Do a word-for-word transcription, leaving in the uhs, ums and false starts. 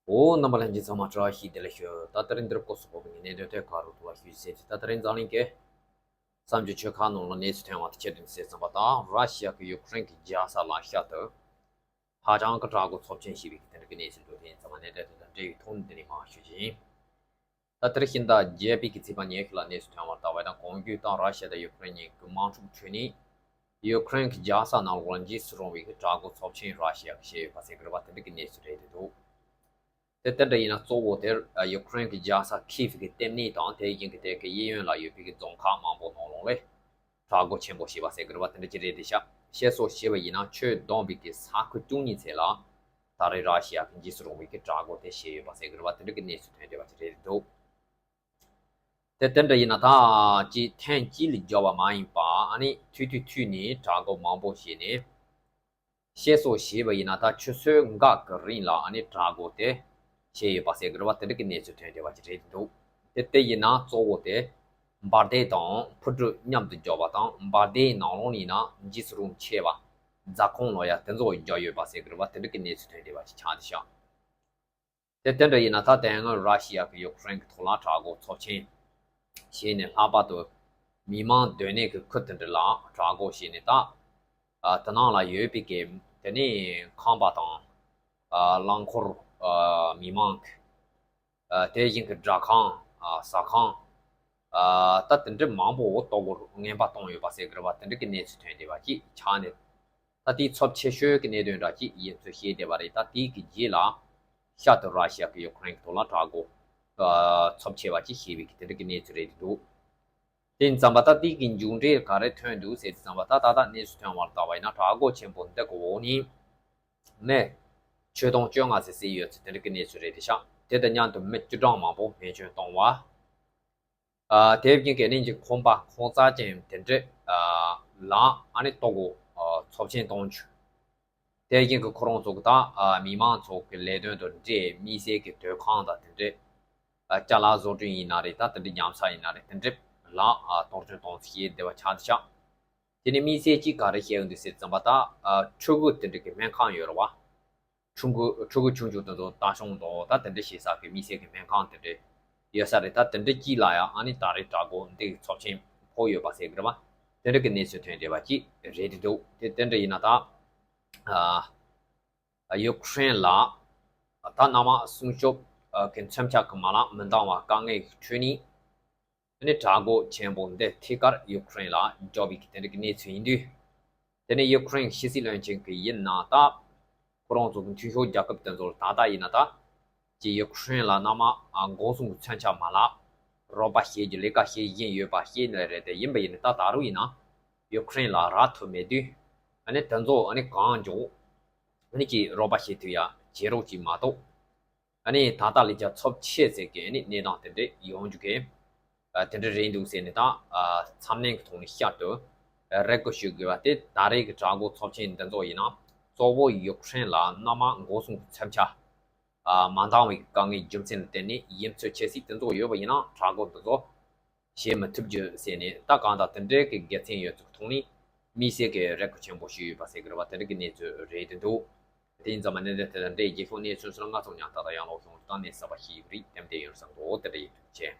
འོ། རྣམ་པ་ལྷན་རྒྱས་ཚང་མ་བཀྲ་ཤིས་བདེ་ལེགས་ཞུ། ད་ད་རིང་འདིར་སྐོར་སོགས་པའི་གནད་དོན་ཐད་ཀ་རུ་ཐུག་པ་ཞུ་ཟེར་གྱི། ད་ད་རིང་འཛམ་གླིང་གི་གསར་འགྱུར་ཆོས་ཁ་ནང་ལ་གནས་ཚུལ་ཐོན་པ་དེ་ཆེད་དུ་ཟེར་ཙམ་པ་དང་། ར་ཤི་ཡ་གི་ཡུ་ཀེ་རེན་གྱི་རྒྱལ་ས་ལ་ཤར་དུ་ཧ་ཅང་གི་དྲག་རྒོལ་ཚབས་ཆེན་བྱས་པའི་དེ་འདྲ་གི་གནས་ཚུལ་འདུག་དེ་ཡིན་ཙང་མ་གནད་དོན་དེ་དང་འབྲེལ་བའི་ཐོག་ནས་འདི་ནས་མར་ཞུ་རྒྱུ་ཡིན། ད་ལྟར་ཤིང་རྟ་བརྒྱད་པའི་གི་ཚེས་པ་ཉི་ཤུ་ལ་གནས་ཚུལ་ཐོན་པར་ལྟ་བ་དང་། གོང་རྒྱུད་དང་ར་ཤི་ཡ་དང་ཡུ་ཀེ་རེན་གཉིས་ཀྱི་དམག་འཁྲུག་ཁྲོད་ནས་ཡུ་ཀེ་རེན་གྱི་རྒྱལ་ས་ནང་ལོགས་ལ་འཇིགས་སུ་རུང་བའི་གི་དྲག་རྒོལ་ཚབས་ཆེན་ར་ཤི་ཡ་གིས་བྱས་ཡོད་པ་ཟེར་གི་རེད་པ། དེ་འདྲ་གི་གནས་ཚུལ་རེད་འདུག་དེ་དེ་འདྲ་ཡིན་ན་གཙོ་བོ་དེར་ཡུ་ཀེ་རེན་གྱི་རྒྱལ་ས་ཁིབ་ཀྱི་ལྟེ་གནས་དང་དེ་བཞིན་གྱི་དེ་གི་གཡས་གཡོན་ལ་ཡོད་པའི་གི་རྫོང་ཁག་མང་པོ་ནང་ལོགས་ལ་དྲག་རྒོལ་ཆེན་པོ་བྱས་པ་ཟེར་གི་རེད་པ། དེ་འདྲ་ཅིག་རེད་དེ་ཤག་བཤད་སྲོལ་བྱས་པ་ཡིན་ན་ཆོས་བསྡོམས་པའི་གི་ས་ཁུལ་བཅུ་གཉིས་ཚད་ལ་ད་རེས་ར་ཤི་ཡ་གི་འཇིགས་སུ་རུང་བའི་གི་དྲག་རྒོལ་དེ་བྱས་ཡོད་པ་ཟེར་གི་རེད་པ། དེ་འདྲ་གི་གནས་ཚུལ་ཐོན་བསྡད་པ་ཅིག་རེད་འདུག་དེ་དེ་འདྲ་ཡིན་ན་ད་ཅིག་ཐེངས་གཅིག་ལ་འགྱུར་བ་མ་ཡིན་པ། ཨ་ནི་མཐུད་མཐུད་མཐུད་ནས་དྲག་རྒོལ་མང་པོ་བྱས་ནས། བཤད་སྲོལ་བྱས་པ་ཡིན་ན་ད་ཆུ་ཚོད་འགའ་གི་རིང་ལ་ཨ་ནི་དྲག་རྒོལ་དེ་བྱས་ཡོད་པ་ཟེར་གི་རེད་པ། དེ་འདྲ་གི་གནས་ཚུལ་ཐོན་བསྡད་པ་ཅིག་རེད་འདུག་དེ་དེ་ཡིན་ན་གཙོ་བོ་དེ་འབར་མདེལ་དང་འཕུར་གྲུ་མཉམ་དུ་འཇོག་པ་དང་། འབར་མདེལ་ནང་ལོགས་ཡིན་ན་འཇིགས་སུ་རུང་ཆེ་བ་རྫ་ཁོང་ལོ་ཡ་དེ་ཚོ་འཇོག་ཡོད་པ་ཟེར་གི་རེད་པ། དེ་འདྲ་གི་གནས་ཚུལ་ཐོན་བསྡད་པ་ཅིག་ཆགས་བསྡད་ཤག་དེ་དེ་འདྲ་ཡིན་ན་ད་དེ་སྔོན་ར་ཤི་ཡ་གི་ཡུ་ཀེ་རེན་གྱི་ཐོག་ལ་དྲག་རྒོལ་ཚབས་ཆེན་བྱས་ནས། ལྷག་པར་དུ་མི་མང་སྡོད་གནས་ཀྱི་ཁུལ་དེ་འདྲ་ལ་དྲག་རྒོལ་བྱས་ནས། ད་ཨ་དེ་ནང་ལ་ཡོད་པའི་གི་དེ་ནས་ཁང་པ་དང་། ཨ་རླངས་འཁོར། ཨ་མི་མང་གི་ཨ་དེ་བཞིན་གྱི་སྦྲག་ཁང་། ཨ་ཟ་ཁང་། ཨ་ད་དེ་འདྲ་མང་པོ་ལྟོ་གོས་ངན་པ་བཏང་ཡོད་པ་ཟེར་གི་རེད་པ། དེ་འདྲ་གི་གནས་ཚུལ་ཐོན་བསྡད་པ་ཅིག་ཆགས་ནས། ད་དེའི་ཚབས་ཆེ་ཤོས་ཀྱི་གནད་དོན་འདྲ་ཅིག་ཡིན་ཚུལ་བཤད་བསྡད་པ་རེད། ད་དེའི་གི་རྗེས་ལ་ཤར་དུ་ར་ཤི་ཡ་གི་ཡུ་ཀེ་རེན་གྱི་ཐོག་ལ་དྲག་རྒོལ་ཨ་ཚབས་ཆེ་བ་ཅིག་བྱས་པའི་གི་དེ་འདྲ་གི་གནས་ཚུལ་རེད་འདུག་དེ་ཙམ་པ་ད་དེའི་གི་མཇུག་འབྲས་ག་རེ་ཐོན་འདུག་ཟེར་དུས་ཙམ་པ། ད་ད་ལྟ་གནས་ཚུལ་ཐོན་པར་ལྟ་བ་ཡིན་ན་དྲག་རྒོལ་ཆེན་པོ་འདི་གི་འོག་ནས་ནས་ཆོས་དུང་བཅོ་ལྔ་ཟེར་ཟེར་ཡོད་ཚུལ་དེ་འདྲ་གི་གནས་ཚུལ་རེད་དེ་ཤག་དེ་དང་མཉམ་དུ་མི་བཅུ་གྲངས་མང་པོ་རྨས་སྐྱོན་བཏང་བ། ཨ་དེ་བཞིན་གྱི་ནི་ཁང་པ་ཁང་བཟང་ཅན་དེ་འདྲ་ཨ་ལ་ཨ་ནི་ལྟོ་གོས་ཨ་ཚབས་ཆེན་གཏོང་རྒྱུ། དེ་བཞིན་གྱི་ཁོ་རང་ཚོ་གི་ད་ཨ་མི་མང་ཚོ་གི་ལས་དོན་དང་འབྲེལ་དམིགས་བསལ་གྱི་སྡོད་ཁང་དང་དེ་འདྲ། ཨ་ཅ་ལག་བཟོ་སྐྲུན་ཡིན་ན་རེད། ད་དེ་འདྲ་ཉམས་ས་ཡིན་ན་རེད། དེ་འདྲ་ལ་ཨ་གཏོར་སྐྱོན་གཏོང་ཚུལ་བྱས་བསྡད་པ་ཆགས་བསྡད་ཤག་དེ་ནི་དམིགས་བསལ་གྱིས་ག་རེ་བཤད་ཡོང་དུས་ཟེར་ཙམ་པ། ད་ཨ་ཕྲུ་གུ་དེ་འདྲ་གི་སྨན་ཁང་ཡོད་རེད་པ། ཕྲུ་གུ་ཕྲུ་གུ་ཆུང་ཆུང་དེ་ཚོ་ལྟ་སྐྱོང་དང་ད་དེ་འདྲ་བྱེད་ས་གི་དམིགས་བསལ་གྱི་སྨན་ཁང་དེ་འདྲ་ཡོད་ས་རེད། ད་དེ་འདྲ་གཅིག་ལ་ཡང་ཨ་ནི་ད་རེས་དྲག་རྒོལ་འདི་ཚབས་ཆེན་ཕོག་ཡོད་པ་ཟེར་གི་རེད་པ། དེ་འདྲ་གི་གནས་ཚུལ་ཐོན་བསྡད་པ་ཅིག་རེད་འདུག་དེ་དེ་འདྲ་ཡིན་ན་ད་ཨ་ཡུ་ཀེ་རེན་ལ་ད་གནམ་དབང་སྲུང་སྐྱོབ་ཨ་གི་མཚོན་ཆ་གི་མ་ལག་མི་འདང་བ་དཀའ་ངལ་གྱི་ཁྲོད་ནས། དེ་ནས་དྲག་རྒོལ་ཆེན་པོ་འདི་ཐད་ཀར་ཡུ་ཀེ་རེན་ལ་འཇོག་པའི་གི་དེ་འདྲ་གི་གནས་ཚུལ་ཡིན་དུས། དེ་ནས་ཡུ་ཀེ་རེན་ཕྱི་སྲིད་བློན་ཆེན་གྱིས་ཡིན་ན་ད་ཁོ་རང་ཚོ་གི་མཐུན་ཕྱོགས་རྒྱལ་ཁབ་དེ་ཚོར་ད་ལྟ་ཡིན་ན་ད་ཀྱི་ཡུ་ཀེ་རེན་ལ་གནམ་དབང་འགོག་སྲུང་གི་མཚོན་ཆ་མ་ལག་རོགས་པ་བྱེད་རྒྱུ་ལས་ཀ་བྱེད་བཞིན་ཡོད་པ་ཤེས་ནི་རེད། དེ་ཡིན་པ་ཡིན་ན་ད་ད་རུང་ཡིན་ན་ཡུ་ཀེ་རེན་ལ་རག་ཐུབ་མེད་དུས། ཨ་ནི་དེ་ཚོ་ཨ་ནི་གང་མགྱོགས་ཨ་ནི་ཀྱི་རོགས་པ་བྱེད་ཐུབ་ཡ་བྱེད་རོགས་ཅིག་མ་གཏོགས། ཨ་ནི་ད་ལྟ་ལས་ཀ་ཚབས་ཆེ་ཟེར་གི་ཨ་ནི་གནས་སྟངས་དེ་འདྲ་ཡོང་རྒྱུ་གི་ཨ་དེ་འདྲ་རེད་འདུག་ཟེར་ནས་ད་ཨ་མཚམས་ནད་ཀྱི་ཐོག་ནས་བསྐྱར་དུ་ཨ་རེ་སྐུལ་ཞུ་དགོས་པ་དེ། ད་རེས་ཀྱི་དྲག་རྒོལ་ཚབས་ཆེན་འདི་ཚོ་ཡིན་ན་གཙོ་བོ་ཡུཀ་རེན་ལ་གནམ་དམག་འགོག་སྲུང་གི་མཚོན་ཆ་ཨ་མ་འདང་བའི་དཀའ་ངལ་རྒྱུ་མཚན་ལ་བརྟེན་ནས་ཡིན་ཚུལ་བྱེད་སྲིད་དེ་ཚོ་ཡོད་པ་ཡིན་ན་དྲག་རྒོལ་འདི་ཚོ་བྱེད་མི་ཐུབ་རྒྱུ་ཟེར་ནས། ད་གང་ལྟར་དེ་འདྲའི་གི་དགེ་མཚན་ཡོད་ཚུལ་གྱི་ཐོག་ནས་དམིགས་བསལ་གྱི་རེ་སྐུལ་ཆེན་པོ་ཞུས་ཡོད་པ་ཟེར་གི་རེད་པ། དེ་འདྲ་གི་གནས་ཚུལ་རེད་དེ་འདུག་དེ་ཡིན་ཙང་མ་གནད་དོན་དེ་དང་འབྲེལ་རྒྱལ་ཤོག་གནས་ཚུལ་སོགས་ལ་ང་ཚོ་ཉང་ཏག་ཏག་ཡང་ལོག་ཤོང་གཏན་ནས་གསར་པ་ཞིག་རིགས་ཏན་ཏན་ཡོད་བསམ་འདུག་དེ་འདྲ་ཡིན་འདུག་ཅེས།